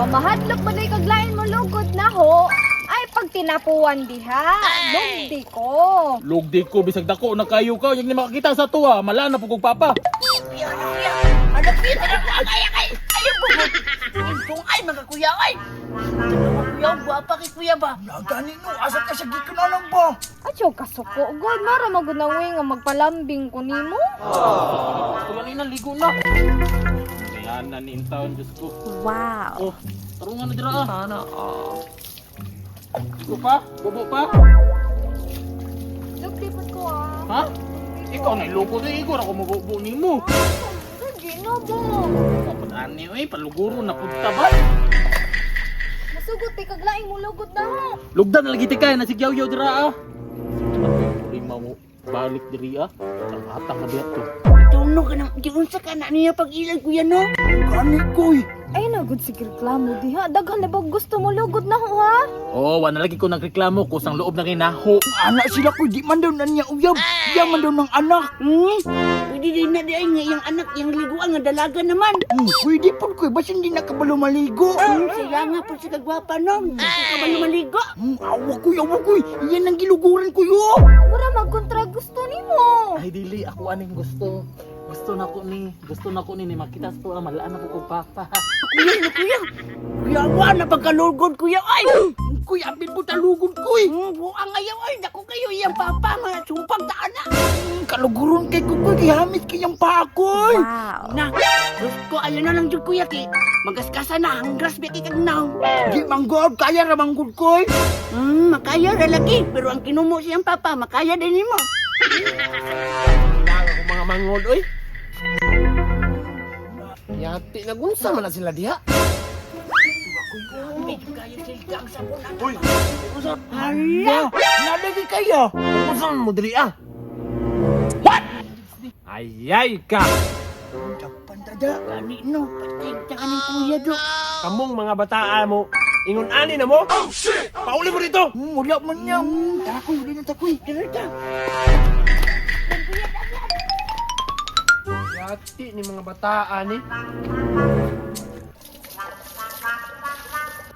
Mahadlok ba day kag lain mo lugod na ho? Ay pagtinapuan diha. Lugdi ko. Lugdi ko bisag dako na kayo ka, yung ni makakita sa tuwa, mala na pugog papa. Kuya, ano kuya? Ano kuya? Ano kuya? Ay, ay, ay, bugod. Intong ay, mga kuya, ay. Ano kuya, gwapa kay kuya ba? Gani no, asa ka sa gikunanan ba? Atyo kasuko god mara magud na uwi nga magpalambing ko nimo. Gusto lang ina, ligo na. Ayan na ni taon, Diyos ko. Wow. Oh, tarungan na dira ah. Sana ah. Ligo pa? Bubo pa? Lugdi pud ko ah. Ha? Ikaw na iloko to, ikaw na kumububo nimo. Lugdi na bo. Kapag ani oy, paluguro na punta ba? Masugot di kag lain mo lugod na ho. Lugdan na lagi tikay na si Yaw dira ah. Lima mo balik diri ah. Ang hatang na biya to. Tuno ka nang, giunsa ka na niya pag-ilag kuya, no? Gani koy. Ay na gud sige reklamo diha. Daghan na ba gusto mo lugod na ho ha? Oh, wala lagi ko nagreklamo kusang loob na kinaho. Anak sila koy, di man daw na niya uyab. Iya man daw ng anak. Hmm? Pwede din na di ay nga iyang anak, iyang liguan nga dalaga naman. Pwede po koy, basin di na kabalo maligo. Sila nga po sa kagwapa, no? Hindi ka ba lumaligo? Awa koy, awa koy. Iyan ang giluguran ko yo. Mura magkontra gusto nimo. Ay dili ako aning gusto. Gusto na ko ni, gusto na ko ni ni makita sa tuwa malaan na ko kong papa. Kuya, ano kuya? Kuya, wa na pagkalugod, kuya, ay! Kuy, apil po talugod koy. Buang ayaw, ay! Naku kayo, iyang papa, mga sumpag taan na. Kaluguron kay kukoy, gihamit kayang pakoy. Na, Diyos ko, ayaw na lang dyan, kuya, kay magaskasa na, hanggas biya kay kagnaw. Di manggod, kaya ra manggod koy. Makaya ra lagi, pero ang kinumo siyang papa, makaya din nimo. Kailangan ko mga mangod, oy. Yati na gunsa man na sila diha. Medyo kayo silka ang sabon. Uy, unsa? Hala! Nalagi kayo. Unsa man mo diri ah? What? Ayay ka. Pantada. Gani no, patay ta ka ng kuya do. Kamong mga bataa mo, ingon ani na mo. Oh shit! Pauli mo dito. Wala man niya. Takoy, wala na takoy. Tara ta. Yati ni mga bataa ni.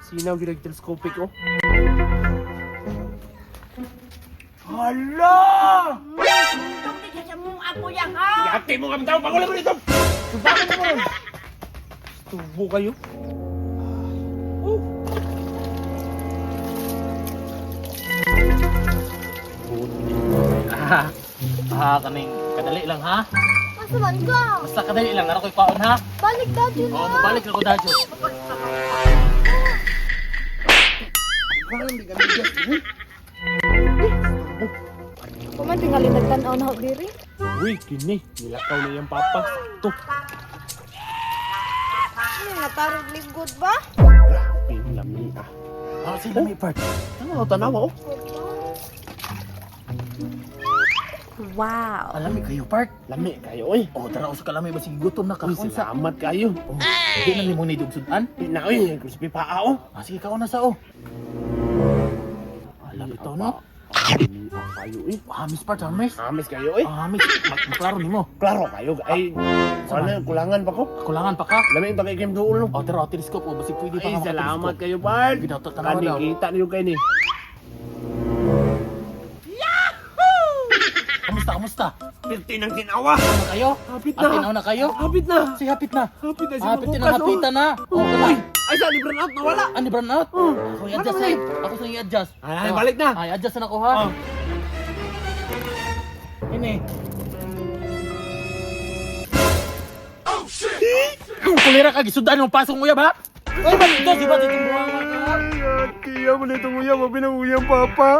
Sinaw gid telescopic oh. Hala! Tungtong di ka sa mong ako yang ha. Yati mo kami tao, pauli mo dito. Subakan mo ron. Tubo kayo. Oh. Ah, ah kaning kadali lang ha. Asa man ka? Basta kadali lang ara ko'y paon ha. Balik dadyo na. Oh, mabalik na ko dadyo. Parang di kami gas. Kuman tingali nagtan-aw na ho diri. Uy, kini, nilakaw na yung papa. Sakto. Ano natarog ligod ba? Grabe, lami ah. Ah, sila may part. Tanaw, tanawa oh. Wow. Alami kayo part. Lami kayo oy. Oh, tara usa ka lami basig gutom na ka. Uy, salamat kayo. Oh, di na nimo ni dugsudan. Di na oy, crispy paa oh. Ah, sige kaon na sa oh. Alam ito no. Lami ah kayo eh. Hamis part, hamis. Hamis kayo eh. Ah, hamis. Maklaro nimo. Klaro kayo. Ay, wala, kulangan pa ko. Kulangan pa ka. Lami pa kay Kim Duol no. Oh, tara, oh, telescope oh, basig pwede pa Ay, ka salamat maka-telescope. kayo, Bart. Sige daw, tanawa Kani daw. kita niyo kayo ni. Kamusta, kamusta? Pirti ng tinawa. Ano kayo? Hapit Ah, na. tinaw na kayo? Hapit na. Si hapit na. Hapit na. Hapit na, hapitan na. Oh, Uy, ay sa libre out nawala. Ano, brown out? Oh, Ako i-adjust ano na eh. Ako sa i-adjust. Ay, Oh. balik na. Ay, adjust na ako ha. Oh. Ini. Oh shit! Kulira ka gisudan mo pasong uyab ha? Uy, balik ito, si ba itong buwanga ka? Ay, ati, amo na itong uyab, mabinang uyab, papa.